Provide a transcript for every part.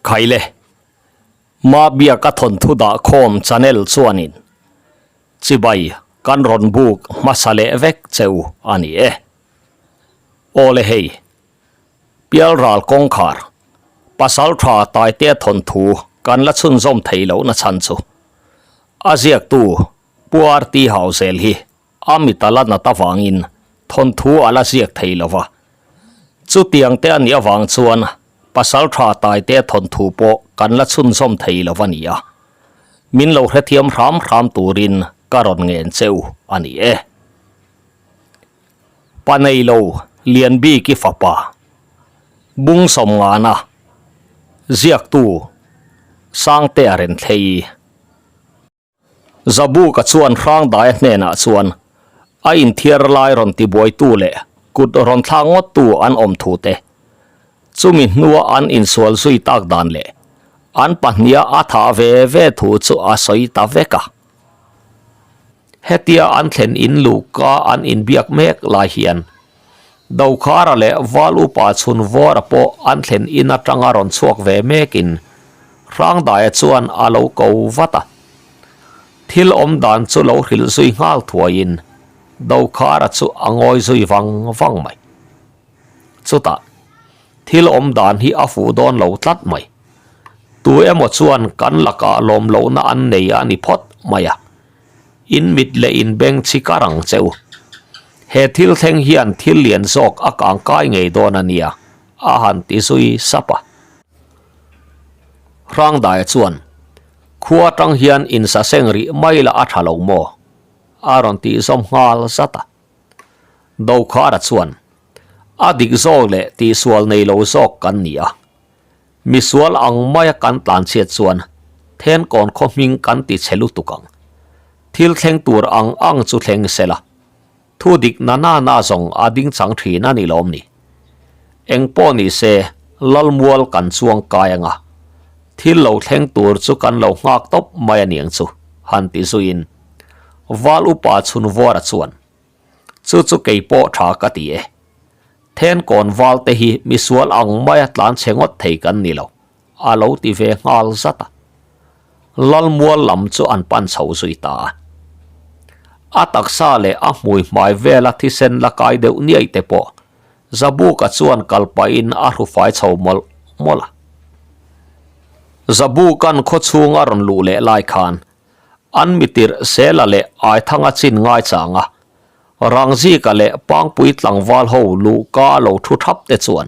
Khaile, Mabiaka thawnthu dah khawm channel chuanin chibai kan rawn buk hmasa leh vek che u a ni e. Awle hei, Pialral kawngkhar, pasal tha Taitea thawnthu kan la chhunzawm thei lohna chhan chu a ziaktu Pu RT Hauzel hi A mit a la nat avangin thawnthu a la ziak thei lo va. Chutiang te a nih avang chuan pasal tha Taitea thawnthu pawh kan la chhunzawm thei lo va ni a. Min lo hrethiam hram hram turin ka rawn ngen che u a ni e. Pa nei lo Lianbiki fapa Bung Sawmngana ziaktu Sangtea Renthlei. Zabuka chuan Hrangdaia hnenah chuan a inthiar lai rawn tibuaitu leh kut rawn thlak ngawttu an awm thu te, chumi hnua an insual zui tak dan leh an pahniha a thah ve ve thu chu a sawi ta vek a. Hetia an thlen in luhka an inbiak mek lai hian Dokhara leh Val Upa Chhunvawra pawh an thlen in atanga rawn chhuak ve mekin Hrangdaia chuan a lo ko vat a. Thil awm dan chu lo hrilh zui nghal thuaiin Dokhara chu a ngawi zui vang vang mai. Chutah, thil awm dan hi a fuh dawn lo tlat mai. Tu emaw chuan kan lakah lawm lohna an nei a ni phawt mai a. In mit leh in beng chi kar ang che u. He thil thleng hian thil lian zawk a kang kai ngei dawn a nia, a han ti zui sap a. Hrangdaia chuan, Khua atang hian in sa seng rih mai la a tha lo maw? a rawn tih zawm nghal zat a. Dokhara chuan, A dik zawk leh tihsual nei lo zawk kan ni a. Misual ang maia kan tlanchhiat chuan Thenkawn khaw hming kan ti chhe lutuk ang. Thil thleng tur ang ang chu thleng sela, thu dik na na na zawng a ding chang thin a ni lawm ni. Eng pawh ni se Lalmual kan chuang kai anga, thil lo thleng tur chu kan lo nghak tawp mai a niang chu, han ti zuiin Val upa Chhunvawra chuan, Chu chu kei pawh tha ka ti e. Thenkawn val te hi misual ang maia tlan chhe ngawt thei kan ni lo, a lo ti ve nghal zat a. Lalmual lam chu an pan chho zui ta a. A taksa leh a hmui hmai vela thisen la kai deuh niaih te pawh Zabuka chuan kal pahin a hrufai chho mawlh mawlh a. Zabuka'n khawchhung a rawn luh leh lai khan An mitirh Sela leh Aithanga chin ngaichang a, Rangzika leh Pangpui tlangval ho luhka a lo thu thap te chuan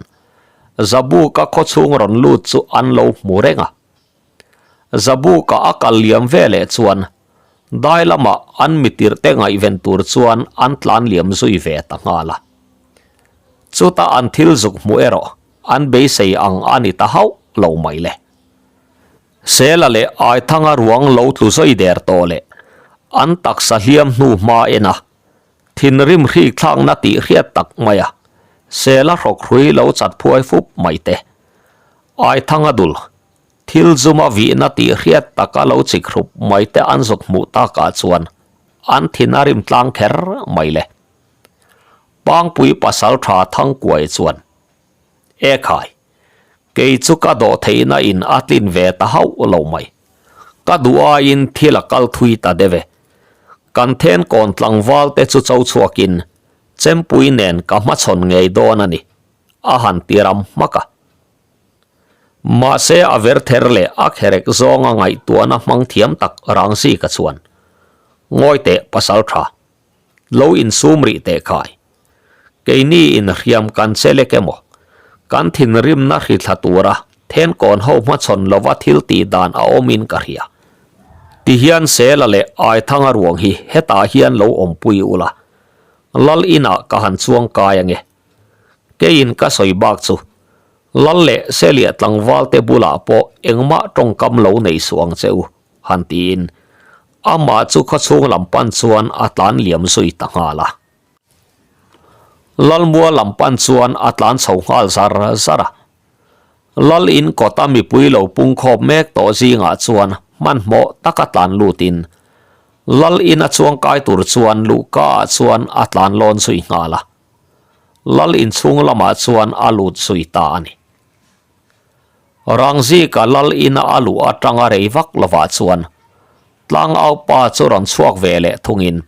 Zabuka khawchhung rawn lut chu an lo hmu reng a. Zabuka a kal liam ve leh chuan dai lamah an mitirh te ngaihven tur chuan an tlan liam zui ve ta nghal a. Chuta an thil zuk hmuh erawh an beisei ang a ni ta hauh lo mai le. Sela leh Aithanga ruang lo tlu zawi der tawh leh an taksa hliam hnu hma en a, thinrim hrik thlakna tih hriat tak mai a, Sela hrawkhrui lo chat phuai fup mai te. Aithanga dul, thil zuma vihna tih hriat taka lo chik hrup mai te an zuk hmuh takah chuan an thin a rim tlang kher mai le. Pangpui pasal tha Thangkuai chuan, Ekhai, Kei chu ka dawh theihna in a tlin ve ta hauh lo mai. Ka duh aiin thil a kal thui ta deuh e. Kan thenkawn tlangval te chu cho chhuakin Chempui nen ka hmachhawn ngei dawn a ni, a han ti ram hmak a. Mahse a ver ther leh a kherek zawnga ngaihtuahna hmang thiam tak Rangzika chuan, Ngawi teh pasal tha, Lo insum rih teh khai. Keini in hriam kan che lek emaw? Kan thinrimna hri thla tura thenkawn ho hmachhawn lova thil tih dan a awmin ka hria. Tihian Sela leh Aithanga ruang hi hetah hian lo awmpui ula, Lal inah ka han chuang kai ange. Keiin ka sawi bak chu Lal leh Selia tlangvalte bulah pawh engmah tawngkam lo nei suh ang che u, han tiin amah chu khawchhung lam pan chuan a tlan liam zui ta nghal a. Lalmua lam pan chuan a tlan chho nghal zar zar a. Lal in kawta mipui lo pung khawp mek tawh zingah chuan hmanhmawh taka tlan lutin Lal in a chuang kai tur chuan luhka ah chuan a tlan lawn zui nghal a. Lal inchhung lamah chuan a lut zui ta a ni. Rangzika lal ina a luh atanga rei vak lovah chuan Tlangaupa chu rawn chhuak ve leh thungin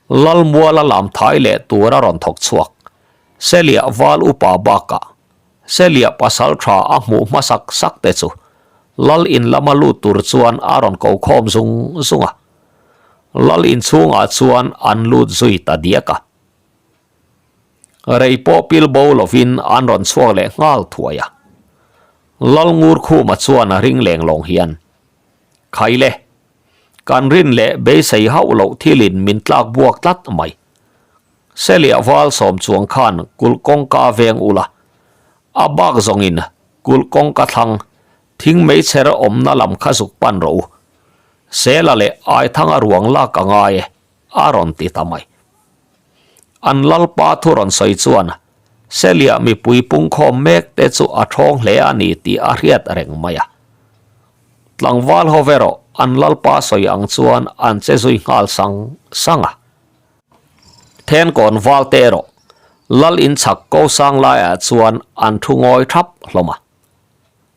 Lalmuala lam thai leh tur a rawn thawk chhuak. Seliah val upa bakah Seliah pasal tha a hmuh hmasak sak te chu Lal in lama lut tur chuan a rawn ko khawm zung zung a. Lal in chhungah chuan an lut zui ta diak a. Rei pawh pil bo lovin an rawn chhuak leh nghal thuai a. Lal Ngurkhuma chuan a ring leng lawng hian, Khaile, kan rin leh beisei hauh loh thilin min tlak buak tlat mai. Seliah val sawm chuang khan kulh kawngka veng ula, a bak zawngin kulh kawngka thlang thing meichher awmna lam kha zuk pan rawh u. Sela leh Aithanga ruang lak a ngai e. a rawn ti ta mai. An lalpa thu rawn sawi chuan Selia mipui pungkhawm mek te chu a thawng hle a ni tih a hriat reng mai a. Tlangval ho erawh an lalpa sawi ang chuan an che zui nghal sang sang a. Thenkawn val te erawh lal inchhak ko sang laiah chuan an thu ngawi thap hlawm a.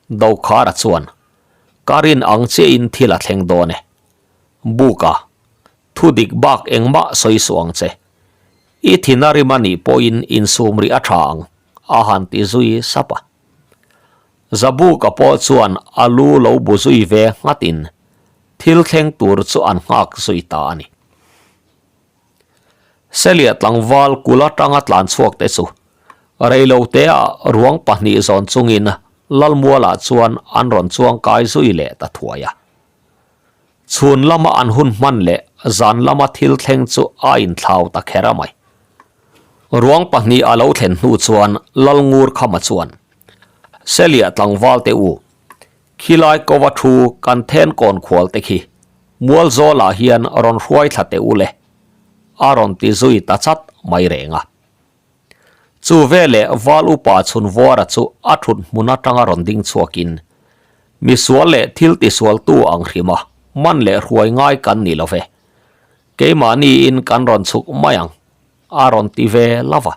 Dokhara chuan, Ka rin ang chiahin thil a thleng dawn e. Buka, Thu dik bak engmah sawi suh ang che. I thin a rim a nih pawhin insum rih a tha ang, a han ti zui sap a. Zabuka pawh chuan a lu lo bu zui ve nghatin thil thleng tur chu an nghak zui ta a ni. Selia tlangval kul atanga tlan chhuak te chu reiloteah ruang pahnih zawn chungin Lalmualah chuan an rawn chuang kai zui leh ta thuai a. Chhun lama an hun hman leh zan lama thil thleng chu a inthlau ta kher a mai. Ruang pahnih a lo thlen hnu chuan Lalngur Khama chuan, Selia tlangval te u, khilai kova thu kan then kawn khual te khi Mualzawlah hian rawn hruai thla teh u le, a rawn ti zui ta chat mai reng a. Chu veleh Val upa Chhunvuara chu a thut hmun atanga rawn ding chhuakin, Misual leh thil tisualtu ang hrima man leh hruai ngai kan ni lo ve. Keimahniin kan rawn chhuk mai ang, a rawn ti ve lo va.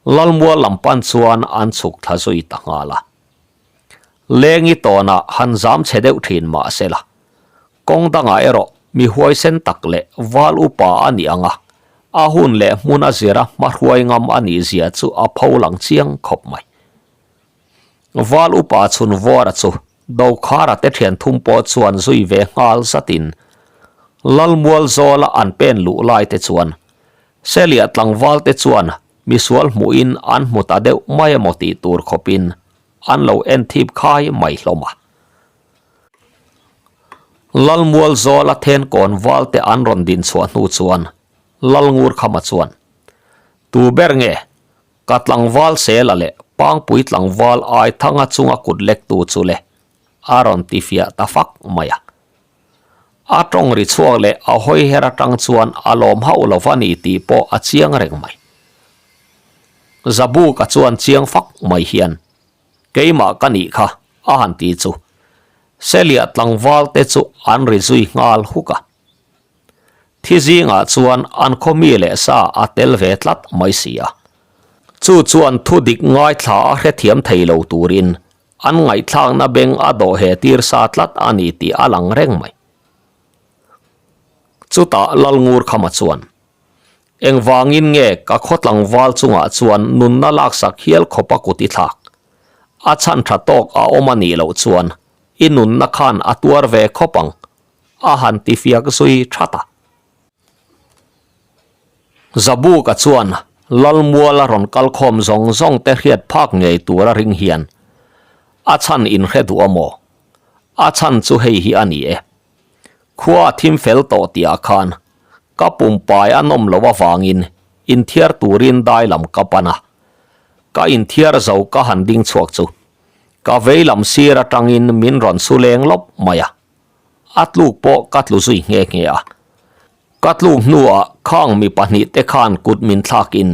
Lalmual lam pan chuan an chhuk thla zui ta nghal a. Lengi tawnah han zam chhe deuh thin mah sela, Kawng dangah erawh mi huaisen tak leh val upa a nih ang a, a hun leh hmun a zira hmahruai ngam a nih zia chu a pho lang chiang khawp mai. Val upa chhun Vawra chu Dokhara te thian thum pawh chuan zui ve nghal zatin Lalmual zawla an pen luh lai te chuan Selia tlangval te chuan misual hmuhin an hmu ta deuh mai emaw tih tur khawpin an lo en thip khai mai hlawm a. Lalmual zawla thenkawn valte an rawn din chhuah hnu chuan Lalngurkhama chuan, Tu ber nge? Ka tlangval Sela leh Pangpui tlangval Aithanga chunga kut lektu chu le, a rawn ti fiah ta fak mai a. A tawng ri chhuak leh a hawi her atang chuan a lawm hauh lo va ni tih pawh a chiang reng mai. Zabuka chuan chiang fak mai hian, Keimah ka nih kha, a han ti chu. Selia tlangval te chu an ri zui nghal huk a. Thi zingah chuan an khaw mi leh sa a tel ve tlat mai si a. Chu chuan thu dik ngaithla a hrethiam thei lo turin an ngaihthlakna beng a dawh he tir sa tlat a ni tih a lang reng mai. Chutah Lalngurkhama chuan, Engvangin nge ka khaw tlangval chungah chuan nunna laksak hial khawp a kut i thlak? A chhan tha tawk a awm a nih loh chuan i nunna khan a tuar ve khawp ang, a han ti fiak zui that a. Zabuka chuan Lalmuala rawn kal khawm zawng zawng te hriat phak ngei tur a ring hian a chhan inhre duh a maw? A chhan chu hei hi a ni e. Khua a thim fel tawh tihah khan ka pumpai a nawm loh avangin inthiar turin dai lam ka pan a. Ka inthiar zo ka han ding chhuak chu ka vei lam sir atangin min rawn su leng lawp mai a. A tluk pawh ka tlu zui nghe nghe a. Ka tluk hnuah khang mi pahnih te khan kut min thlakin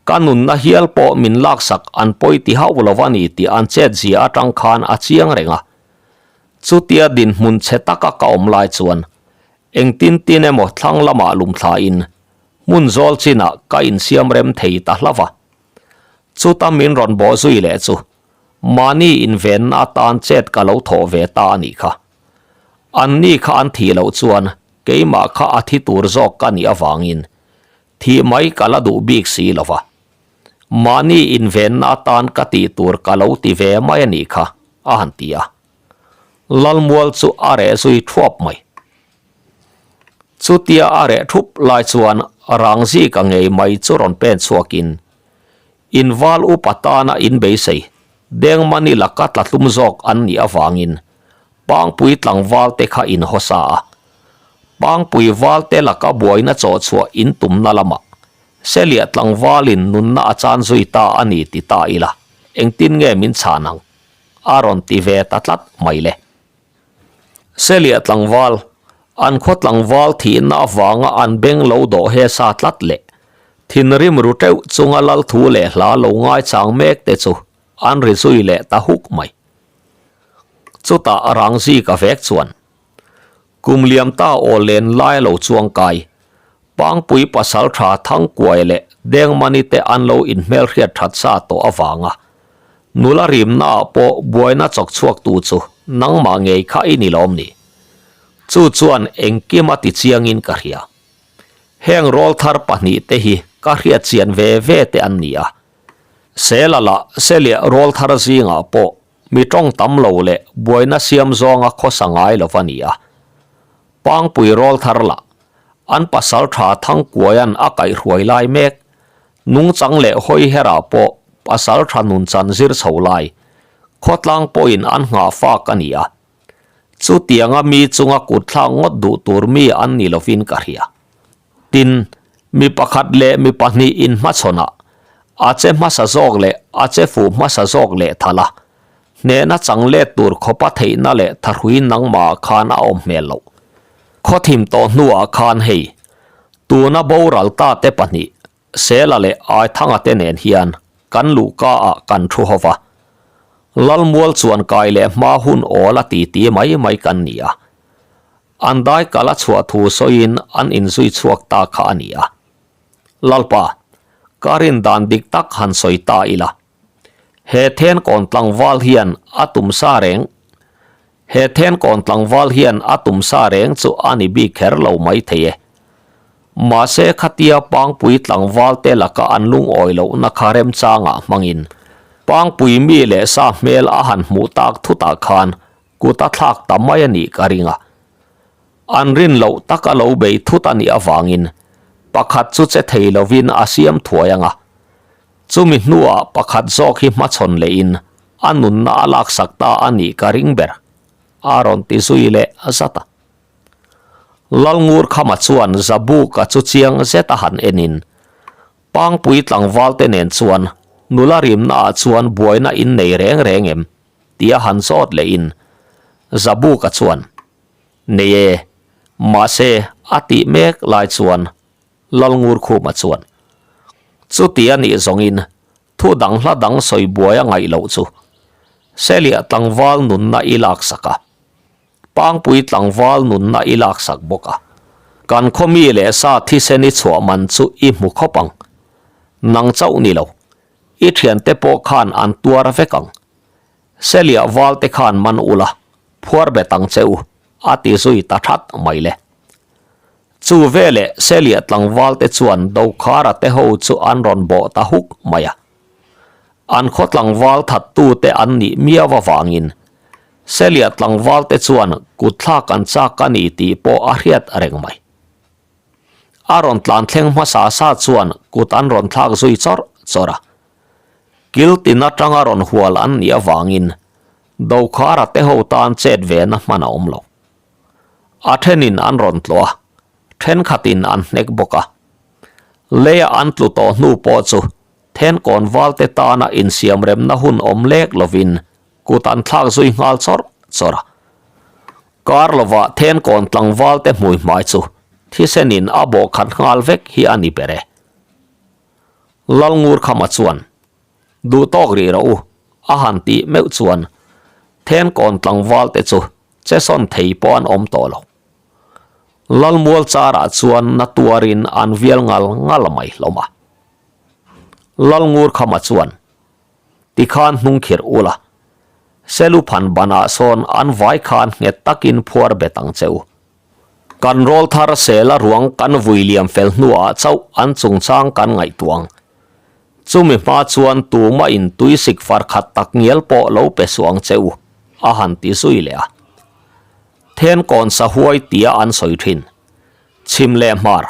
ka nunna hial pawh min laksak an pawi ti hauh lo a ni tih an chet zia atang khan a chiang reng a. Chutia dinhmun chhe taka ka awm lai chuan engtin tin emaw thlang lamah lum thlain hmun zawl chinah ka insiam rem thei ta hlauh a. Chuta min rawn bawh zui leh chu. Mahni invenna atan chet ka lo thawh ve ta a nih kha. Anni kha an thih loh chuan keimah kha a thi tur zawk ka nih avangin thih mai ka la duh bik si lo va. Mahni invenna atan ka tih tur ka lo ti ve mai a nih kha, a han ti a. Lalmual chu a reh zui thuap mai. Chutia a reh thup lai chuan Rangzika ngei mai chu rawn pen chhuakin Inval upa tana in beisei Dengmani laka tla tlum zawk an nih avangin Pangpui tlangval te kha in hawsa a. Pangpui val te laka buaina chawh chhuah in tumna lamah Seliah tlangvalin nunna a chan zui ta a ni ti ta ila engtin nge min chhan ang? A rawn ti ve ta tlat mai le. Seliah tlangval, an khaw tlangval thihna avanga an beng lo dawh he sa tlat leh thinrim ru teuh chunga lal thu leh hla lo ngaichang mek te chu an ri zui leh ta huk mai. Chutah Rangzika vek chuan kum liam ta aw len lai lo chuang kai, Pangpui pasal tha Thangkuai leh Dengmani te an lo inhmelhriat that sa tawh avanga nula rimnaah pawh buaina chawk chhuak tu chu nangmah ngei kha i ni lawm ni? Chu chuan engkim a ti chiangin ka hria. Heng rawlthar pahnihte hi ka hriat chian ve ve te an ni a. Sela lah Seliah rawlthar zingah pawh mi tawng tam lo leh buaina siam zawnga khawsa ngai lo va ni a. Pangpui rawlthar lah an pasal tha Thangkuaia'n a kaihhruai lai mek, nungchang leh hawi herah pawh pasal tha nunchan zir chho lai, khawtlang pawhin an nghah fak a ni a. Chutianga mi chunga kutthlak ngawt duh tur mi an ni lovin ka hria. Tin, mi pakhat leh mi pahnih inhmachhawnah a che hmasa zawk leh a che fuh hmasa zawk leh thal a, hnehna chang let tur khawpa theihna leh thahrui nangmahah khan a awm hmel loh. Khawthim tawh hnuah khan hei, tuna boral ta te pahnih, Sela leh Aithanga te nen hian kan luhka ah kan thu ho va. Lalmual chuan kai leh hma hun awl a titi mai mai kan ni a. An dai kal a chhuah thu sawiin an inzui chhuak ta kha a ni a. Lalpa, ka rin dan dik tak han sawi ta ila. He then kawn tlangval hian a tum sa reng He then kawn tlangval hian a tum sa reng chu a ni bik kher lo mai thei e. Mahse khatia Pangpui tlangval te laka an lungawi lohna kha remchangah hmangin Pangpui mi leh sa hmel a han hmuh tak thutah khan kut a thlak ta mai a nih ka ring a. An rin loh taka lo bei thut a nih avangin pakhat chu che thei lovin a siam thuai ang a. Chumi hnuah pakhat zawk hi hmachhawn lehin a nunna a laksak ta a nih ka ring ber, a rawn ti zui leh zat a. Lalngur Khama chuan Zabuka chu chiang zet a han enin, Pangpui tlangvalte nen chuan nula rimnaah chuan buaina in nei reng reng em? tia han zawt lehin Zabuka chuan, Nei e, mahse a tih mek lai chuan Lalngur Khuma chuan, Chuti a nih zawngin thu dang hla dang sawi buai a ngaih loh chu Seliah tlangval nunna i laksak a. Pangpui tlangval nunna i laksak bawk a, kan khaw mi leh sa thisen i chhuah man chu i hmu khawp ang. Nang chauh ni lo, i thiante pawh khan an tuar vek ang. Seliah valte khan man ula, phuar bet ang che u, a ti zui ta that mai le. Chu veleh Seliah tlangvalte chuan Dokhara te ho chu an rawn bawh ta huk mai a. An khaw tlangval thattute an nih miau avangin Seliah tlangvalte chuan kutthlak an chak a ni tih pawh a hriat reng mai. A rawn tlan thleng hmasa sa chuan kut an rawn thlak zui chawrh chawrh a. Kil tin atanga rawn hual an nih avangin Dokhara te ho tan chet ve na hman a awm lo. A thenin an rawn tlawh a, thenkhatin an hnek bawk a. Leia an tlu tawh hnu pawh chu Thenkawn valte tana insiamremna hun awm lek lovin kut an thlak zui nghal chawrh chawrh a. Kar lovah Thenkawn tlangvalte hmui hmai chu thisenin a bawh khat nghal vek hi a ni ber e. Lalngurkhama chuan, Duh tawk rih rawh u, a han tih meuh chuan Thenkawn tlangvalte chu che sawn thei pawh an awm tawh lo. Lalmual charah chuan na tuarin an vial ngal ngal mai hlawm a. Lalngurkhama chuan, Tikhan hnung khirh ula. Seluphan banah sawn an vai khan nghet takin phuar bet ang che u. Kan rawlthar sela ruang kan vui liam fel hnuah chauh an chungchang kan ngaihtuah ang. Chumi hma chuan tumah in tuisik far khat tak ngial pawh lo pe suh ang che u, a han ti zui leh a. Thenkawn sahuai tia an sawi thin. Chhim leh hmar,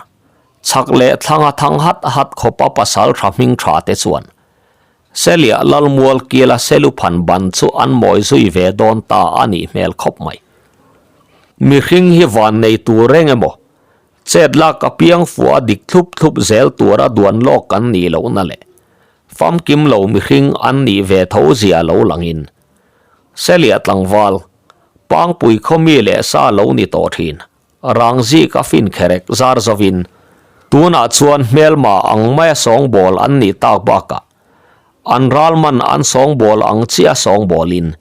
chhak leh thlanga thang hat hat khawpa pasal tha hming tha te chuan Seliah Lalmual kila Seluphan ban chu an mawi zui ve dawn ta a nih hmel khawp mai. Mihring hi van nei tur reng emaw? Chet lak apiang fuh a dik thlup thlup zel tura duan lawk kan nih lohna leh famkim lo mihring an nih ve tho zia lo langin Seliah tlangval, Pangpui khaw mi leh sa lo ni tawh thin. Rangzik a fin kherek zar zovin tunah chuan hmelma ang maia sawngbawl an nih tak bakah an ralman an sawngbawl ang chiah sawngbawlin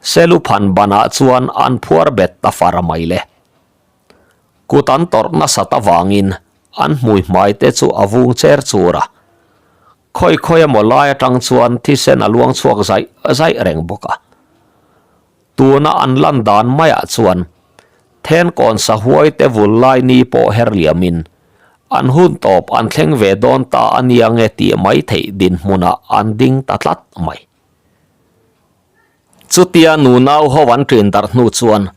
Seluphan banah chuan an phuar bet ta far mai le. Kut an tawrh nasat avangin an hmui hmai te chu a vung cher chur a, khawi khawi emaw lai atang chuan thisen a luang chhuak zaih zaih reng bawk a. Tuna an lan dan maiah chuan Thenkawn sahuai te vul lai ni pawh her liamin an hun tawp an thleng ve dawn ta a nia nge tih mai theih dinhmunah an ding ta tlat mai. Chutia nunau ho an ṭin darh hnu chuan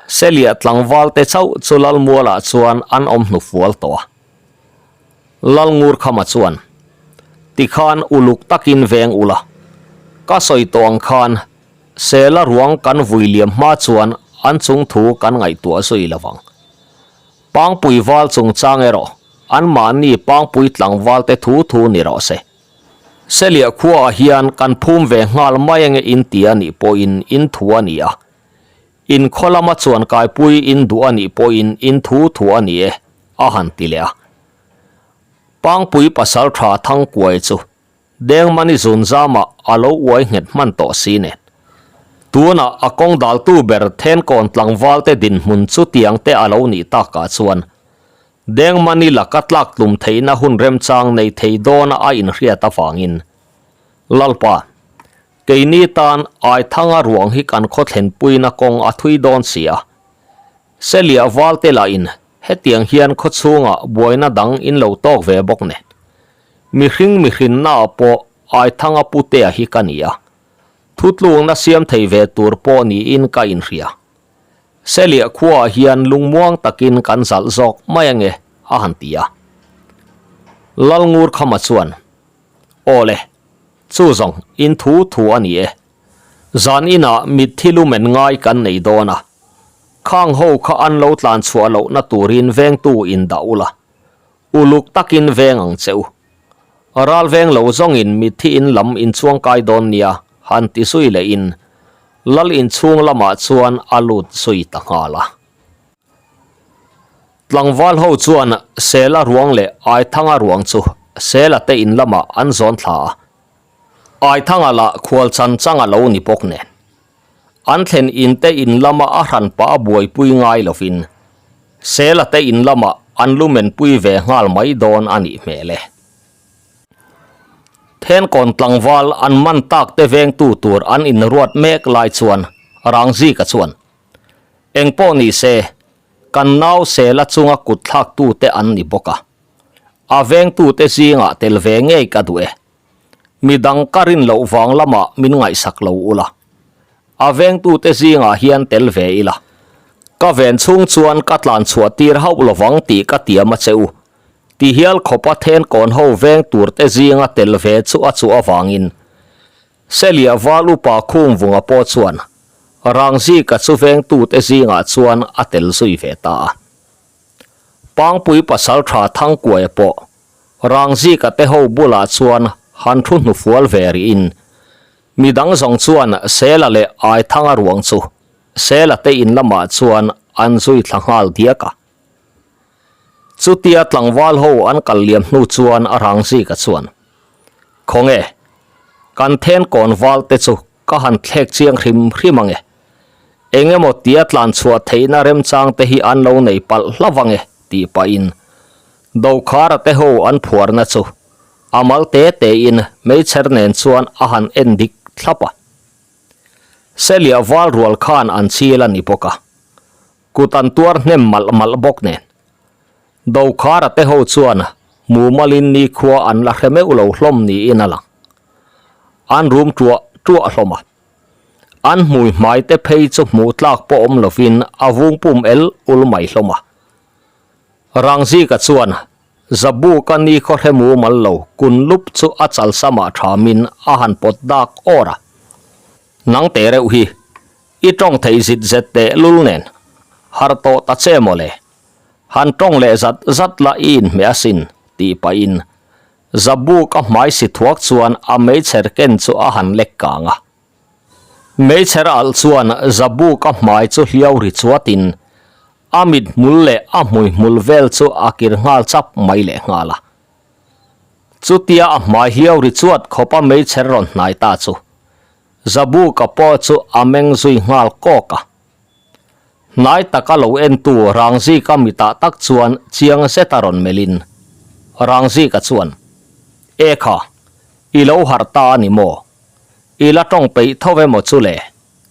Seliah tlangval te chauh chu Lalmualah chuan an awm hnufual tawh a. Lalngurkhama chuan, Tikhan uluk takin veng ula, ka sawi tawh ang khan Sela ruang kan vui liam hma chuan an chung thu kan ngaihtuah zui lo vang. Pangpui val chungchang erawh anmahni pangpui tlangval te thu thu ni rawh se. Seliah khuaah hian kan phum ve nghal mai ange in ti a nih pawhin in thu a ni a. In khaw lama chuan kaipui in duh a nih pawhin in thu thu a ni e, a han ti leh a. Pangpui pasal tha Thangkuai chu Dengmani zunzamah a lo uai nghet hman tawh si nen. Tunah a kawng daltu ber Thenkawn tlangvalte dinhmun chu tiangte a lo nih takah chuan Dengmani laka tlak tlum theihna hun remchang nei thei dawna a inhriat avangin Lalpa, keini tan Aithanga ruang hi kan khaw thlenpuina kawng a thui dawn si a. Seliah valte lahin hetiang hian khaw chhungah buaina dang in lo tawk ve bawk nen. Mihring mihrinnaah pawh Aithanga putea hi ka ni a, thutlukna siam thei ve tur pawh niin ka inhria. Seliah khuaah hian lungmuang takin kan zalh zawk mai ange, a han ti a. Lalngurkhama chuan, Aw le, chu zawng in thu thu a ni e. Zan inah mitthi lumen ngai kan nei dawn a, khang ho kha an lo tlan chhuah lohna turin vengtu in dah ula, Uluk takin veng ang che u. Ral veng lo zawngin mitthi in lam inchuang kai dawn nia han ti zui lehin Lal inchhung lamah chuan a lut zui ta nghal a. Tlangval ho chuan Sela ruang leh Aithanga ruang chu Sela te in lamah an zawn thla a. Aithanga lah khual chan chang a lo ni bawk nen. An thlen in te in lama a hran pah a buaipui ngai lovin Sela te in lamah an lumen pui ve nghal mai dawn a nih hmel e. Thenkawn tlangval an man tak te vengtu tur an inruat mek lai chuan Rangzika chuan, Engpawh ni se, kan nau Sela chunga kut thlaktu te an ni bawk a, a vengtu te zingah tel ve ngei ka duh e. Midang ka rin loh vang lamah min ngaihsak lo ula, a vengtute zingah hian tel ve ila, ka ven chhung chuan ka tlan chhuah tir hauh lovang tih ka tiam a che u, ti hial khawpa thenkawn ho veng turte zinga tel ve chu a chuh avangin Seliah val upa Khumvunga pawh chuan Rangzika chu vengtute zingah chuan a tel zui ve ta a. Pangpui pasaltha Thangkuaia pawh Rangzika te ho bulah chuan han thu hnufual ve rihin midang zawng chuan Sela leh Aithanga ruang chu Sela te in lamah chuan an zui thla nghal diak a. Chutia tlangval ho an kal liam hnu chuan Rangzika chuan, Khawnge, kan thenkawn val te chu ka han thlek chiang hrim hrim ange. Eng emaw tia tlan chhuah theihna remchang te hi an lo nei palh hlauh ange tih pahin Dokhara te ho an phuarna chu a mal te te in meichher nen chuan a han en dik thlap a. Selia val rual khan an chil a ni bawk a, kut an tuar hnem malh malh bawk nen. Dokhara te ho chuan mumalin nikhua an la hre meuh lo hlawm niin a lang. An rum tuah tuah hlawm a. An hmui hmai te phei chu hmuh tlak pawh awm lovin a vung pum el ul mai hlawm a. Rangzika chuan Zabuka nikhaw hre mumal lo kun lup chu a chalsamah thamin a han pawt dak awr a. Nang teh reuh hi, i tawng theih zit zet teh lul nen, harh tawh ta che mawle. Han tawng leh zat zat la i inhmeh asin, tih pahin Zabuka hmai si thuak chuan a meichher ken chu a han lek kang a. Meichher alh chuan Zabuka hmai chu hliau ri chuatin a mit hmul leh a hmui hmul vel chu a kir nghal chap mai leh nghal a. Chutia a hmai hliau ri chuat khawpa meichher rawn hnai ta chu Zabuka pawh chu a meng zui nghal kawk a. Hnai taka lo entu Rangzika mitah tak chuan chiang zeta rawn melhin Rangzika chuan, E kha, i lo harh ta a ni maw? I la tawng peih tho emaw chu le?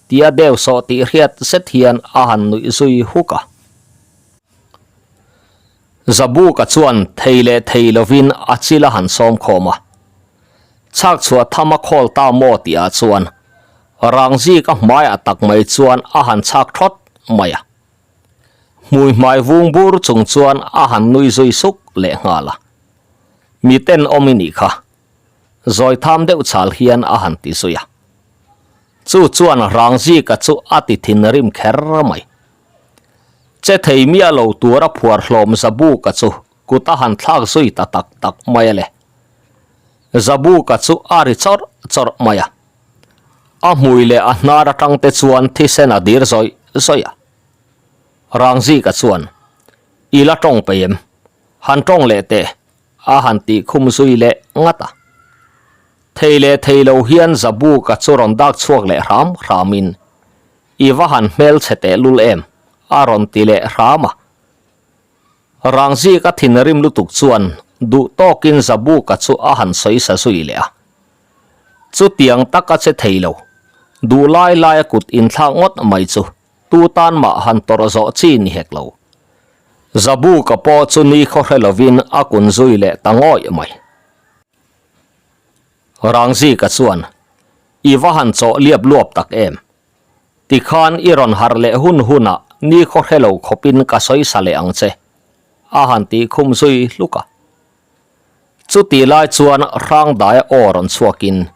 Tia deuh sawh tih hriat zet hian a han nuih zui huk a. Zabuka chuan thei leh thei lovin a chil a han sawm khawm a. Chhak chhuah tham a khawl ta maw tihah chuan Rangzika hmaiah tak mai chuan a han chhak thawt mai a. Hmui hmai vung bur chung chuan a han nui zui suk leh nghal a. Miten awm i nih kha. Zawi tham deuh chhal hian a han ti zui a. Chu chuan Rangzika chu a ti thinrim kher mai. Che thei miah lo tura phuar hlawm Zabuka chu kut a han thlak zui ta tak tak mai a le. Zabuka chu a ri chawrh chawrh mai a. A hmui leh a hnar atang te chuan thisen a dir zawih zawih a. Rangzika chuan, I la tawng peih em? Han tawng leh teh, a han tih khum zui leh ngat a. Thei leh thei lo hian Zabuka chu rawn dak chhuak leh hram hramin, I va han hmelchhe teh lul em? a rawn ti leh hram a. Rangzika thinrim lutuk chuan duh tawkin Zabuka chu a han sawi sa zui leh a. Chutiang taka che thei lo, duh lai laia kut inthlak ngawt mai chu tu tan mah han tawrh zawh chi ni hek lo. Zabuka pawh chu ni khaw hre lovin a kun zui leh ta ngawih mai. Rangzika chuan, I va han chawh liap luap tak em? Tikhan i rawn harh leh hun hunah ni khaw hre lo khawpin ka sawi sa leh ang che, a han tih khum zui hluk a. Chutih lai chuan Hrangdaia aw rawn chhuakin,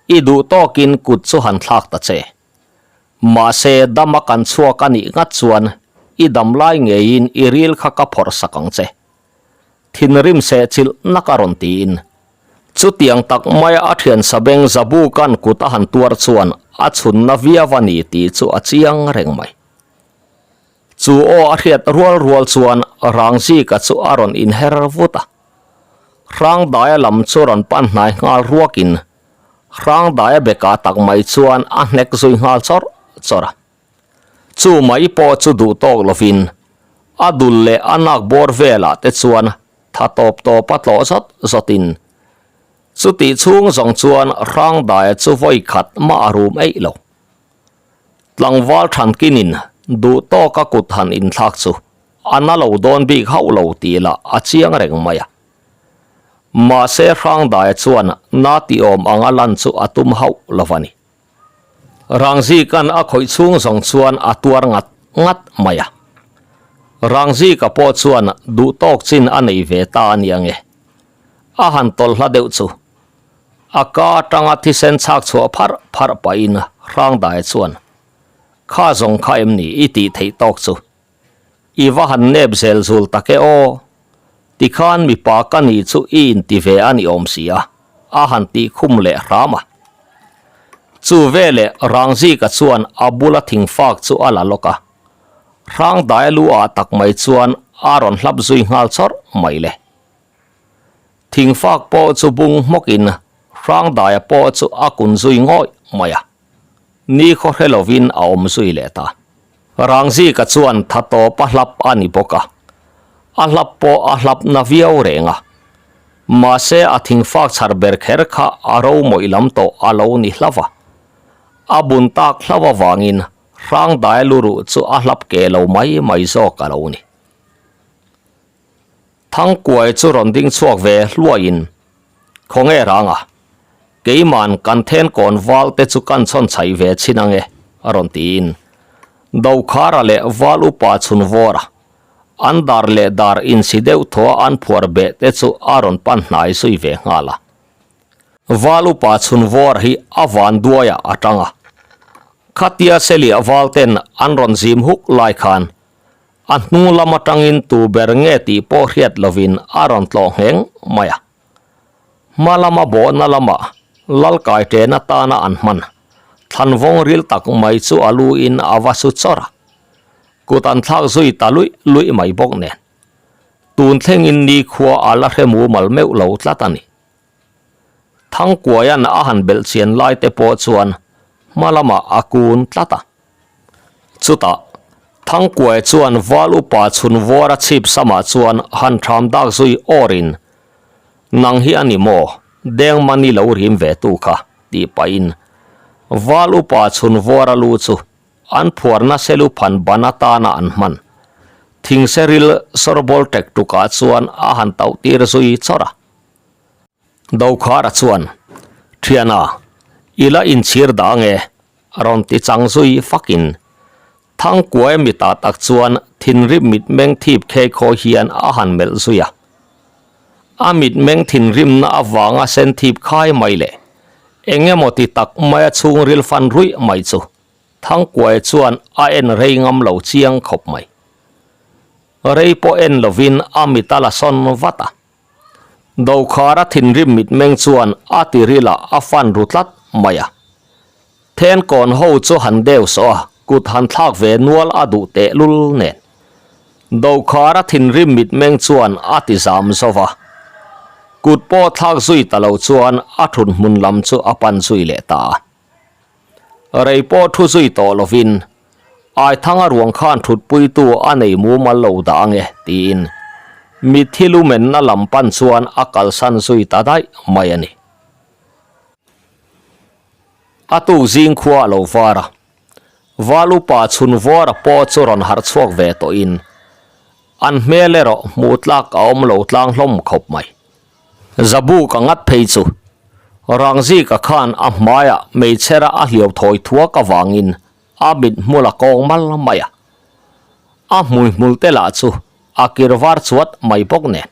I duh tawkin kut chu han thlak ta che. Mahse, dama kan chhuak a nih ngat chuan i dam lai ngeiin i ril kha ka phawrh sak ang che. Thinrim seh chilh nak a rawn tiin. Chutiang tak maia a thian Sabeng Zabuka'n kut a han tuar chuan a chhunna viau a ni tih chu a chiang reng mai. Chu aw a hriat rual rual chuan Rangzika chu a rawn inher vut a. Hrangdaia lam chu rawn pan hnai nghal ruakin Hrangdaia bekah tak mai chuan a hnek zui nghal chawrh chawrh a. Chu mai pawh chu duh tawk lovin a dul leh a nak bawr velah te chuan tha tawp tawp a tlawh zawt zawtin chutih chhung zawng chuan Hrangdaia chu vawi khat mah a rum eih lo. Tlangval Thankinin duh tawka kut han inthlak chu a na lo dawn bik hauh lo tih lah a chiang reng mai a. Mahse Hrangdaia chuan na tih awm anga lan chu a tum hauh lo a ni. Rangzika'n a khawih chhung zawng chuan a tuar ngat ngat mai a. Rangzika pawh chuan duh tawk chin a nei ve ta a nia nge. A han tawlh hla deuh chu. A ka atanga thisen chhak chhuah pharh pharh pahin Hrangdaia chuan, Kha zawng kha em ni i tih theih tawk chu? I va han nep zel zul tak e aw. Tikhan mipa ka nih chu i inti ve a ni awm si a, a han tih khum leh hram a. Chu veleh Rangzika chuan a bula thingfak chu a la lawk a. Hrangdaia lu ah tak mai chuan a rawn hlap zui nghal chawrh mai le. Thingfak pawh chu bung hmawkin Hrangdaia pawh chu a kun zui ngawih mai a. Ni khaw hre lovin a awm zui leh ta. Rangzika chuan tha tawp a hlap a ni bawk a, a hlap pawh a hlap na viau reng a. Mahse a thingfak chhar ber kher kha a ro mawih lam tawh a lo ni hlauh a. A bun tak hlauh avangin Hrangdaia luruh chu a hlap ke lo mai mai zawk a lo ni. Thangkuai chu rawn ding chhuak ve hluaiin, Khawnge ranga, keiman kan thenkawn val te chu kan chhawn chhaih ve chhin ange, a rawn tiin Dokhara leh Val upa chhun vawra an dar leh dar insi deuh thaw a an phuar beh te chu a rawn pan hnai zui ve nghal a. Val upa chhun vawr hi a van duaiah a tang a, khatia Seliah val ten an rawn zim huk lai khan a hnung lam atangin tu ber nge tih pawh hriat lovin a rawn tlawh ngheng mai a. Hma lama bawhna lamah Lalkai ṭen atana an hman thlanvawng ril tak mai chu a lu in a va su chawr a, kut an thlak zui ta luih luih mai bawk nen tun thlengin nikhua a la hre mumal meuh lo tlat a ni. Thangkuaia'n a han belh chian lai te pawh chuan hma lamah a kun tlat a. Chutah, Thangkuai chuan Val upa chhun vawra chhip samah chuan han ṭham dak zui awrin, Nang hi a ni maw, Dengmani lo rim ve tu kha, tih pahin Val upa chhun vawra lu chu an phuarna selu phan ban atana an hman thingseril sawrbawl ṭek ṭukah chuan a han tauh tir zui chawrh a. Dokhara chuan, Thiana, i la inchhir dah ange, a rawn ti chang zui fakin. Thangkuai mitah tak chuan thinrim mitmeng thip khei khaw hian a han melh zui a. A mitmeng thinrimna avanga sen thip khai mai leh eng emaw ti tak maia chhungril fan ruih mai chu Thangkuai chuan a en rei ngam lo chiang khawp mai. Rei pawh en lovin a mit a la sawn vat a. Dokhara thinrim mitmeng chuan a tirilah a fan ru tlat mai a. Thenkawn ho chu han deu sawh a, kut han thlak ve nual a duh tehlul nen. Dokhara thinrim mitmeng chuan a ti zam zo va. Kut pawh thlak zui ta lo chuan a thut hmun lam chu a pan zui leh ta a. Rei pawh thu zui tawh lovin Aithanga ruang khan thutpuitu a nei mumal lo dah ange tiin mitthi lumenna lam pan chuan a kalsan zui ta daih mai a ni. A tuk zing khua a lo var a, Val upa chhun vawra pawh chu rawn harh chhuak ve tawhin an hmel erawh hmuh tlak a awm lo tlang hlawm khawp mai. Zabu ka ngat phei chu Rangzika khan a hmaiah hmeichhera a hliau thawi thuak avangin a mit hmul a kawng mal mai a, a hmui hmul te lah chu a kir var chuat mai bawk nen.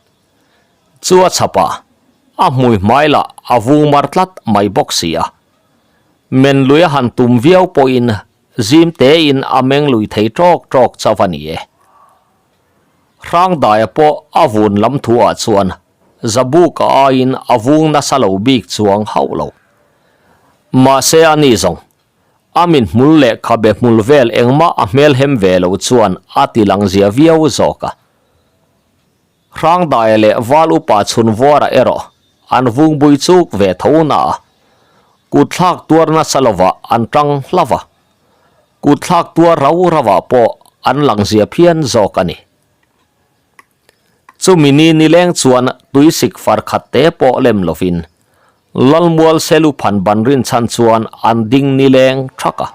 Chu a chhap a, a hmui hmai lah a vung mar tlat mai bawk si a. Men lui a han tum viau pawhin zim tein a meng lui thei tawk tawk chauh a ni e. Hrangdaia pawh a vun lam thuah chuan Zabuka aiin a vung nasa lo bik chuang hauh lo. Mahse a ni zawng. A min hmul leh khabe hmul vel engmah a hmelhem ve lo chuan a ti lang zia viau zawk a. Hrangdaia leh Val upa chhun vuara erawh an vung bui chuk ve tho na a, kutthlak tuar nasa lovah an tang hlauh a, kutthlak tuar rau rauah pawh an lang zia phian zawk a ni. Chumi ni nileng chuan tuisik far khat te pawh lem lovin Lalmual Selu phan ban rinchhan chuan an ding nileng thak a.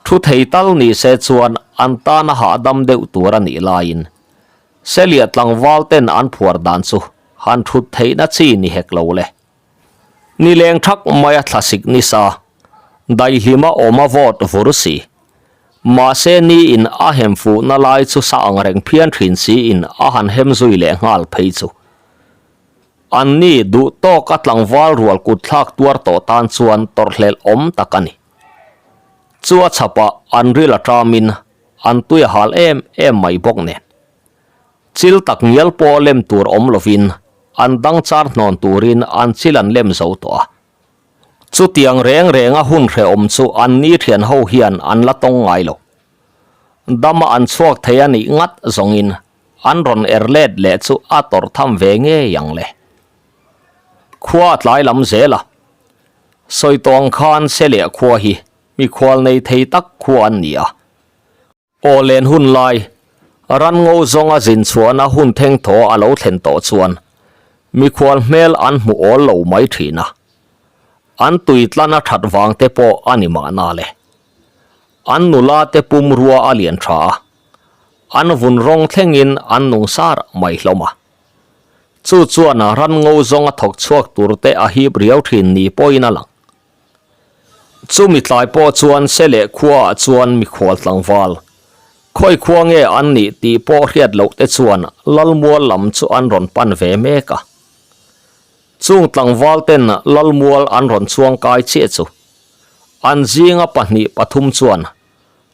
Thu thei tal ni se chuan an tana hahdam deuh tur a nih laiin Selia tlangval ten an phuar dan chu han thut theihna chi ni hek lo le. Nileng thak maia thlasik ni sa, daihlima awm a vawt vur si. Mahse niin a hem fuhna lai chu sa ang reng phian thin siin a han hem zui leh nghal phei chu. An ni duh tawk a tlangval rual kut thlak tuar tawh tan chuan tawrhhlelh awm tak a ni. Chu a chhapah an ril a ṭamin an tui a hal em em mai bawk nen. Chil tak ngial pawh lem tur awm lovin an dang char hnawn turin an chil an lem zo tawh a. Chutiang reng renga hun hrehawm chu an ni thian ho hian an la tawng ngai lo. Dama an chhuak thei a nih ngat zawngin an rawn er let leh chu a tawrh tham ve ngei ang le. Khua a tlai lam zel a, sawi tawng khan Seleh khua hi mikhual nei thei tak khua an ni a. Aw len hun lai, ran ngo zawnga zin chhuahna hun theng thaw a lo thlen tawh chuan mikhual hmel an hmu awl lo mai thin a. An tui tlan a that vang te pawh a ni mahna le. An nula te pumrua a lian tha a, an vun rawng thlengin an nung sar mai hlawm a. Chu chuan ran ngo zawng a thawk chhuak tur te a hip riau thin ni pawhin a lang. Chumi tlai pawh chuan Sele khuaah chuan mikhual tlangval, khawi khua nge an nih tih pawh hriat loh te chuan Lalmual lam chu an rawn pan ve mek a. Chung tlangval ten Lalmual an rawn chuang kai chiah chu an zinga pahnih pathum chuan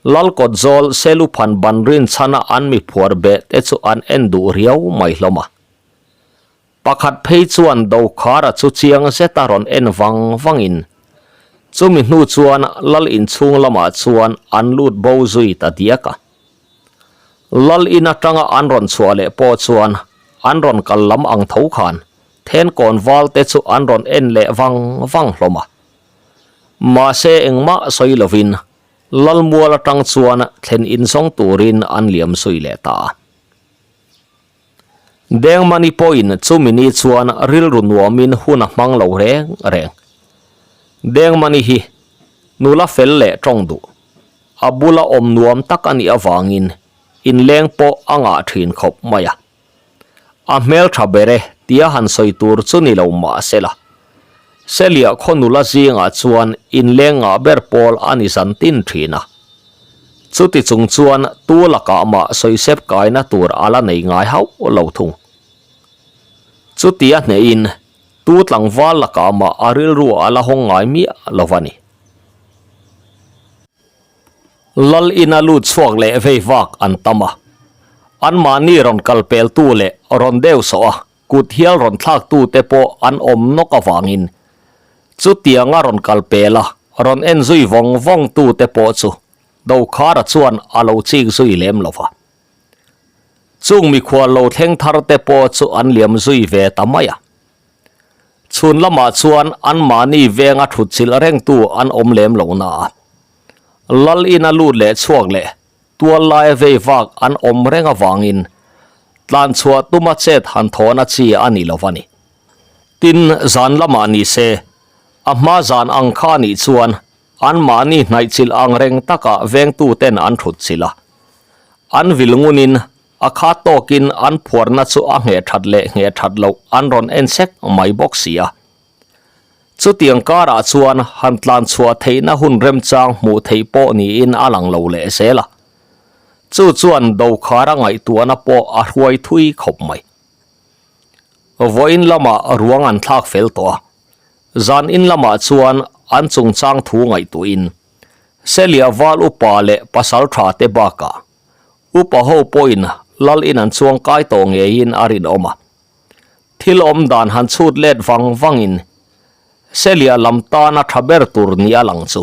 Lalkawt zawl Seluphan ban rinchhana an miphuar beh te chu an en duh riau mai hlawm a. Pakhat phei chuan Dokhara chu chiang zeta rawn en vang vangin chumi hnu chuan Lal inchhung lamah chuan an lut bo zui ta diak a. Lal in atanga an rawn chhuah leh pawh chuan an rawn kal lam ang tho khan thenkawn val te chu an rawn en leh vang vang hlawm a. Mahse engmah sawi lovin Lalmual atang chuan thlen inzawng turin an liam zui leh ta a. Dengmani pawhin chumi ni chuan rilru nuamin hun a hmang lo reng reng. Dengmani hi nula fel leh tawng duh, a bula awm nuam tak a nih avangin inleng pawh a ngah thin khawp mai a. A hmeltha ber e tia han sawi tur chu ni lo mah sela, Selia khaw nula zingah chuan inleng ngah ber pawl a ni zan tin thin a. Chuti chung chuan tu lakah mah sawisep kaina tur a la nei ngai hauh lo thung. Chuti a hnehin tu tlangval lakah mah a rilru a la hawng ngai miah lo va ni. Lal ina lut chhuak leh vei vak an tam a, anmahni rawn kal peltu leh rawn deuh sawh a kut hial rawn thlaktute pawh an awm nawk avangin chutianga rawn kal pel a, rawn en zui vawng vawng tute pawh chu Dokhara chuan a lo chik zui lem lo va. Chung mikhual lo thleng thar te pawh chu an liam zui ve ta mai a. Chhun lamah chuan anmahni venga thutchilh rengtu an awm lem lo na a. Lal ina lut leh chhuak leh Tual laia vei vak an awm reng avangin tlan chhuah tuma chet han thawhna chi a ni lo va ni. Tin, zan lamah ni se, a hma zan ang kha nih chuan anmahni hnaihchilh ang reng takah vengtuten an thutchilh a. An vil ngunin a khat tawkin an phuarna chu a ngheh that leh ngheh that loh an rawn en sek mai bawk si a. Chutiang karah chuan han tlan chhuah theihna hun remchang hmuh theih pawh niin a lang lo leh zel a. Chu chuan Dokhara ngaihtuahna pawh a hruai thui khawp mai. Vawiin lamah ruang an thlak fel tawh a, zan in lamah chuan an chungchang thu ngaihtuahin Selia val upa leh pasal tha te bakah upa ho pawhin lal in an chuang kai tawh ngeiin a rinawm a. Thil awm dan han chhut let vang vangin Selia lam tana tha ber tur ni a lang chu.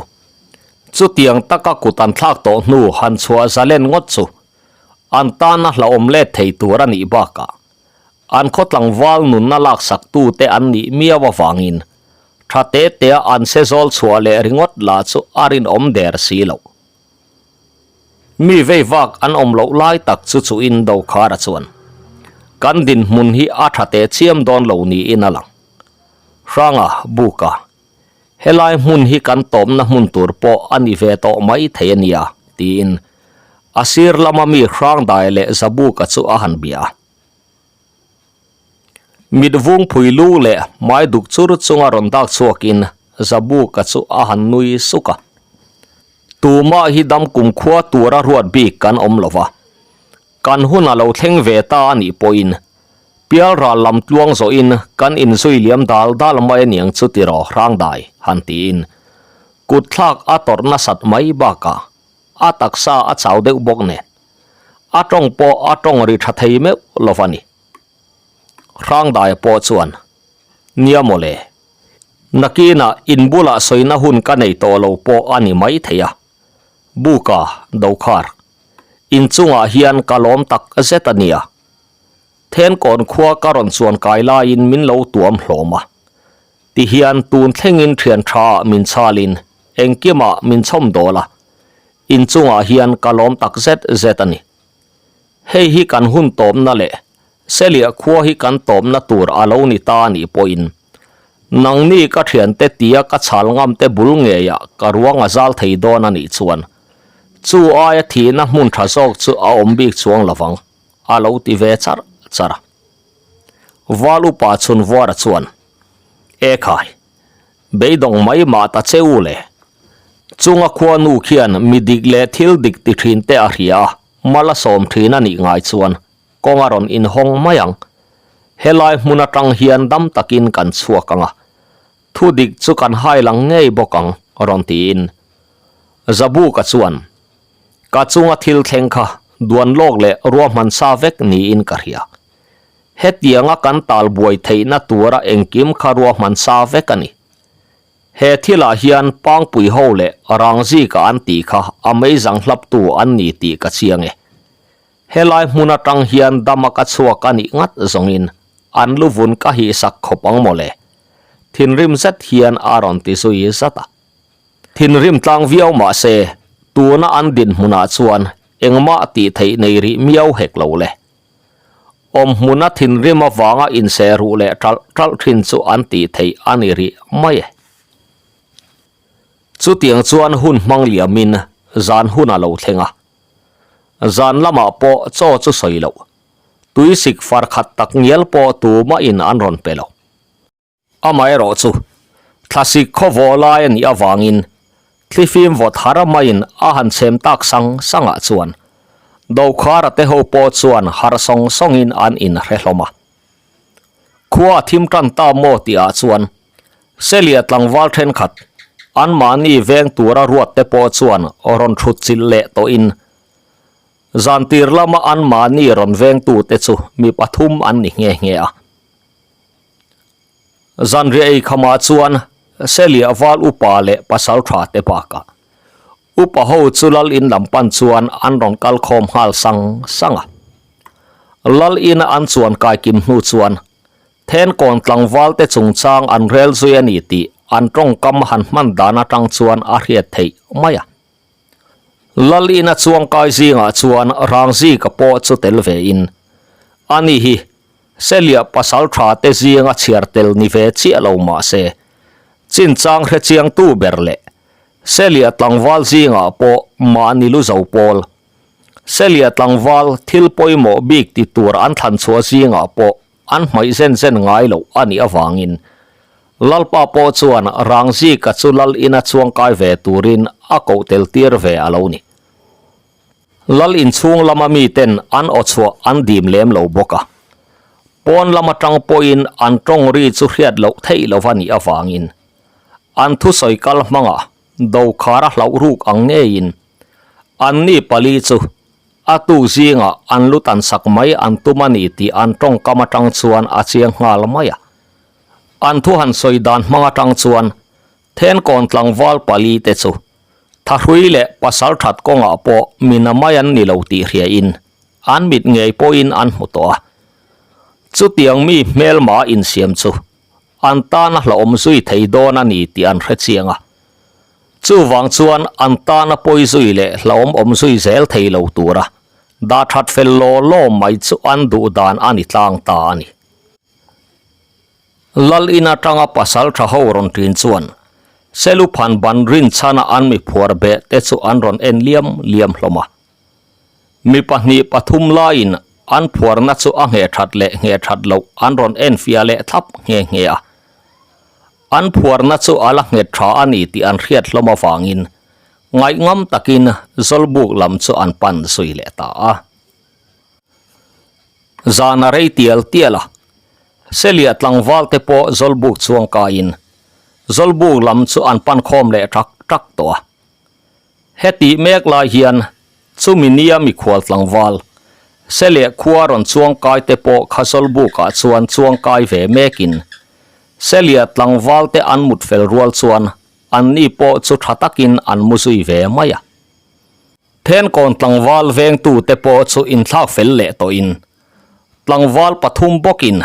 Chutiang taka kut an thlak tawh hnu han chhuah zalen ngawt chu an tana hlauhawm let thei tur a nih bakah an khaw tlangval nunna laksak tute an nih miau avangin tha te tea an se zawl chhuah leh ringawt lah chu a rinawm der si loh. Mi vei vak an awm loh lai tak chu chuin Dokhara chuan, Kan dinhmun hi a tha teh chiam dawn lo niin a lang. Hranga, Buka, helai hmun hi kan tawpna hmun tur pawh a ni ve tawh mai thei a nia, tiin a sir lama mi Hrangdai leh Zabuka chu a han bia a. Mit vung phui lu leh hmai duk chur chunga rawn dak chhuakin Zabuka chu a han nui suk a. Tumah hi dam kumkhua tura ruat bik kan awm lo va, kan hun a lo thleng ve ta a nih pawhin pialral lam tluang zawhin kan inzui liam dal dal mai aniang chu tiraw Hrangdai han tiin kut thlak a tawrh nasat mai bakah a taksa a chau deuh bawk nen a tawng pawh a tawng ri tha thei meuh lo va ni. Hrangdaia pawh chuan, Nia mawle, nakinah in bulah sawina hun ka nei tawh lo pawh a ni mai thei a, Buka, Dokhar, in chungah hian ka lawm tak zet a nia. Thenkawn khua ka rawn chuan kai laiin min lo tuam hlawm a, tihian tun thlengin thian thaah min chhalin engkimah min chhawm dawl a, in chungah hian ka lawm tak zet zet a ni. Hei hi kan hun tawpna leh Selia khua hi kan tawpna tur a lo ni ta a nih pawhin. Nangni ka thiante tia ka chhal ngam te bul ngeiah ka ruang a zal thei dawn a nih chuan chu aia thihna hmun tha zawk chu a awm bik chuang lovang a lo ti ve char char a. Val upa Chhunvuara chuan, E khai, beidawng mai mah ta che u le. Chunga khuanu khian mi dik leh thil dik ti thin te a hria a, mal a sawm thin a nih ngai chuan kawng a rawn inhawng mai ang. Helai hmun atang hian dam takin kan chhuak ang a, thu dik chu kan hai lang ngei bawk ang, rawn tiin Zabuka chuan, Ka chunga thil thleng kha duan lawk leh ruahman sa vek niin ka hria. Hetianga kan tal buai theihna tura engkim kha ruahman sa vek a ni. He thilah hian Pangpui ho leh Rangzika an tih kha a meizang hlaptu an ni tih ka chiang e. Helai hmun atang hian dama ka chhuak a nih ngat zawngin an luvun ka hihsak khawp ang mawle. Thinrim zet hian a rawn ti zui zat a. Thinrim tlang viau mah se, tuna an dinhmunah chuan engmah tih theih nei rih miau hek lo le. Awmhmuna thinrim avanga inseh ruh leh ṭalh ṭalh ṭhin chu an tih theih a ni rih mai e. Chutiang chuan hun hmang liamin zan hun a lo thleng a. Zan lamah pawh chaw chu sawi loh, tuisik far khat tak ngial pawh tumahin an rawn pe lo. Amaherawh chu, thlasik khawvawh lai a nih avangin thlifim vawt har maiin a han chhem tak sang sangah chuan Dokhara te ho pawh chuan har sawng sawngin an inhre hlawm a. Khua a thim tan ta maw tihah chuan Selia tlangval thenkhat anmahni veng tura ruat te pawh chuan rawn thut chilh leh tawhin zantir lama anmahni rawn vengtute chu mi pathum an ni nghe nghe a. Zanriah ei khamah chuan Selia val upa leh pasal tha te bakah upa ho chu lal in lam pan chuan an rawn kal khawm nghal sang sang a. Lal ina an chuan kai kim hnu chuan Thenkawn tlangval te chungchang an rel zui a ni tih an tawngkam han hman dan atang chuan a hriat theih mai a. Lal ina chuangkai zingah chuan Rangzika pawh chu tel ve in ani hi Selia pasal tha te zinga chhiar tel ni ve chiah lo mah se, chinchang hre chiangtu ber leh Selia tlangval zingah pawh mahni lu zo pawl, Selia tlangval thil pawimawh bik ti tur an thlan chhuah zingah pawh an hmaih zen zen ngai loh a nih avangin Lalpa pawh chuan Rangzika chu Lal ina chuangkai ve turin a koh tel tir ve a lo ni. Lal inchhung lama miten an aw chhuah an dim lem lo bawk a, pawn lam atang pawhin an tawng ri chu hriat loh theih lova nih avangin an thusawi kal hmangah dokhar a hlauh ruk ang ngeiin anni pali chu a tuk zingah an lu tan sak mai an tum a ni tih an tawngkam atang chuan a chiang nghal mai a. An thu han sawi dan hmang atang chuan Thenkawn tlangval pali te chu Thahrui leh pasal that kawngah pawh mi na mai an ni lo tih hriain an mit ngei pawhin an hmu tawh a. Chutiang mi hmelma insiam chu an tana hlauhawm zui thei dawn a ni tih an hre chiang a. Chuvang chuan an tana pawi zui leh hlauhawm awm zui zel thei lo tura dah that fel law law mai chu an duh dan a ni tlang ta a ni. Lal in atanga pasal tha ho rawn ṭin chuan Seluphan ban rinchhana an mi phuar beh te chu an rawn en liam liam hlawm a. Mi pahnih pathum laiin an phuarna chu a ngheh that leh ngheh that loh an rawn en fiah leh thlap nghe nghe a. An phuarna chu a la nghet tha a ni tih an hriat hlawm avangin ngaihngam takin Zawlbuk lam chu an pan zui leh ta a. Zan a rei tial tial a, Selia tlangval te pawh Zawlbuk chuang kaiin Zawlbuk lam chu an pan khawm leh ṭak ṭak tawh a. Hetih mek lai hian chumi nia mikhual tlangval Selia khua rawn chuang kai te pawh kha Zawlbukah chuan chuang kai ve mekin Selia tlangval te an mut fel rual chuan anni pawh chu ṭha takin an mu zui ve mai a. Thenkawn tlangval vengtute pawh chu inthlak fel leh tawhin tlangval pathum bawkin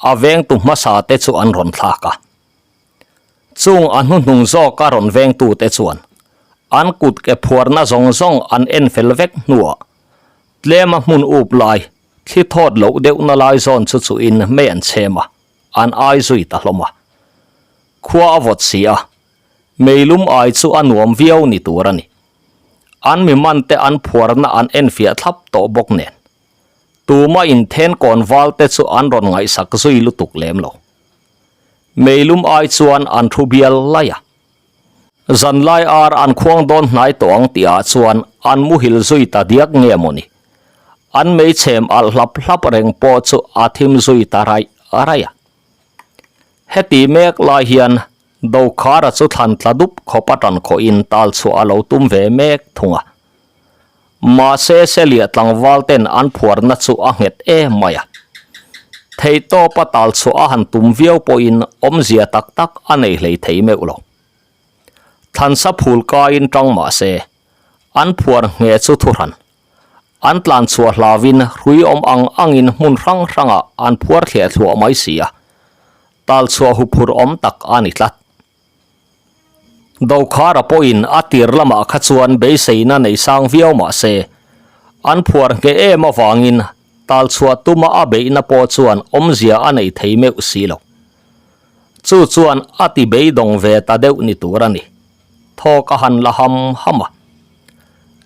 a vengtu hmasa te chu an rawn thlak a. Chung a hnuhnung zawka rawn vengtute chuan an kut ke phuarna zawng zawng an en fel vek hnuah tlema hmun up lai thli thawt loh deuhna lai zawn chu chuhin mei an chhem a, an ai zui ta hlawm a. Khua a vawt si a, meilum ai chu a nuam viau ni tur a ni. An mi man te an phuarna an enfiah thlap tawh bawk nen. Tuma inthen kawn val te chu an rawn ngaihsak zui lutuk lem lo. Meilum ai chuan an thu bial laih a. Zanlai ar an khuang dawn hnai tawh ang tih ah chuan an muhil zui ta diak nge mawni. An meichhem alh hlap hlap reng pawh chu a thim zui ta raih raih a. Heti mek lai hian Dokhara chu thlan tla dup khawp a tan khawhin tal chhuah a lo tum ve mek thung a. Mahse Seliah tlangval ten an phuarna chu a nghet em mai a. Theihtawpa tal chhuah a han tum viau pawhin awmzia tak tak a nei hlei thei meuh lo. Thlansa phul kaiin tang mahse an phuar ngheh chu thuhran. An tlan chhuah hlauin hrui awm ang angin hmun hrang hrangah an phuar thliah thluah mai si a, tal chhuah huphurh awm tak a ni tlat. Dokhara pawhin a tir lamah kha chuan beiseina nei sang viau mah se, an phuar ngheh em avangin tal chhuah tuma a beihna pawh chuan awmzia a nei thei meuh si lo. Chu chuan a ti beidawng ve ta deuh ni tur a ni. Thawk a han la ham ham a.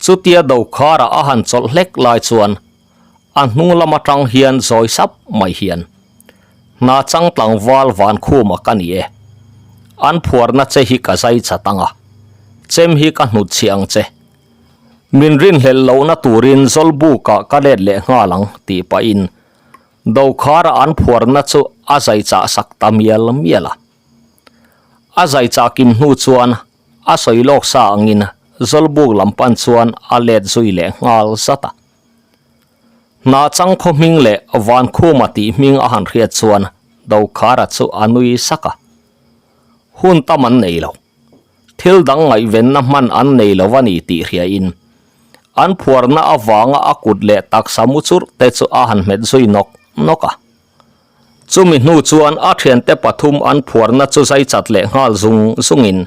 Chutia Dokhara a han chawlh hlek lai chuan a hnung lam atang hian zawi sap mai hian, Hna chang tlangval Vankhuma ka ni e. An phuarna che hi ka zai chat ang a, chem hi ka hnutchhiah ang che. Min rinhlelh lohna turin Zawlbukah ka let leh nghal ang tih pahin Dokhara an phuarna chu a zai chah sak ta mial mial a. A zai chah kim hnu chuan a sawi lawk sa angin Zawlbuk lam pan chuan a let zui leh nghal zat a. Hna chang khaw hming leh Vankhuma tih hming a han hriat chuan Dokhara chu a nui sak a. Hun tam an nei lo. Thil dang ngaihvenna hman an nei lo a ni tih hriain an phuarna avanga a kut leh taksa mu churh te chu a han hmet zui nawk nawk a. Chumi hnu chuan a thiante pathum an phuarna chu zai chat leh nghal zung zungin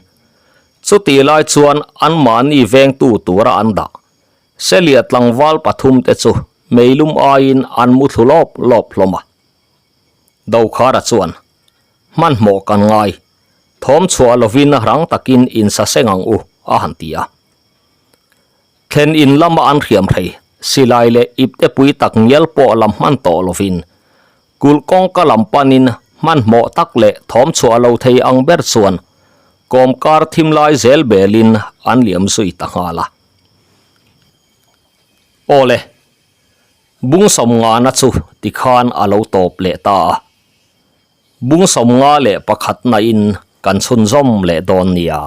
chutih lai chuan anmahni vengtu tura an dah. Selia tlangval pathum te chu meilum aiin an mu thlu lawp lawp hlawm a. Dokhara chuan, Hmanhmawh kan ngai, thawm chhuah lovin rang takin insaseng ang u, a han ti a. Thlen in lama an hriam hrei, silai leh ipte pui tak ngial pawh lam hman tawh lovin, kulh kawngka lam panin hmanhmawh tak leh thawm chhuah lo thei ang ber chuan kawmkar thim lai zel belin an liam zui ta nghal a. Awle, bung sawmngana chu tikhan a lo tawp leh ta a. Bung 51 nain kan chhunzawm leh dawn nia.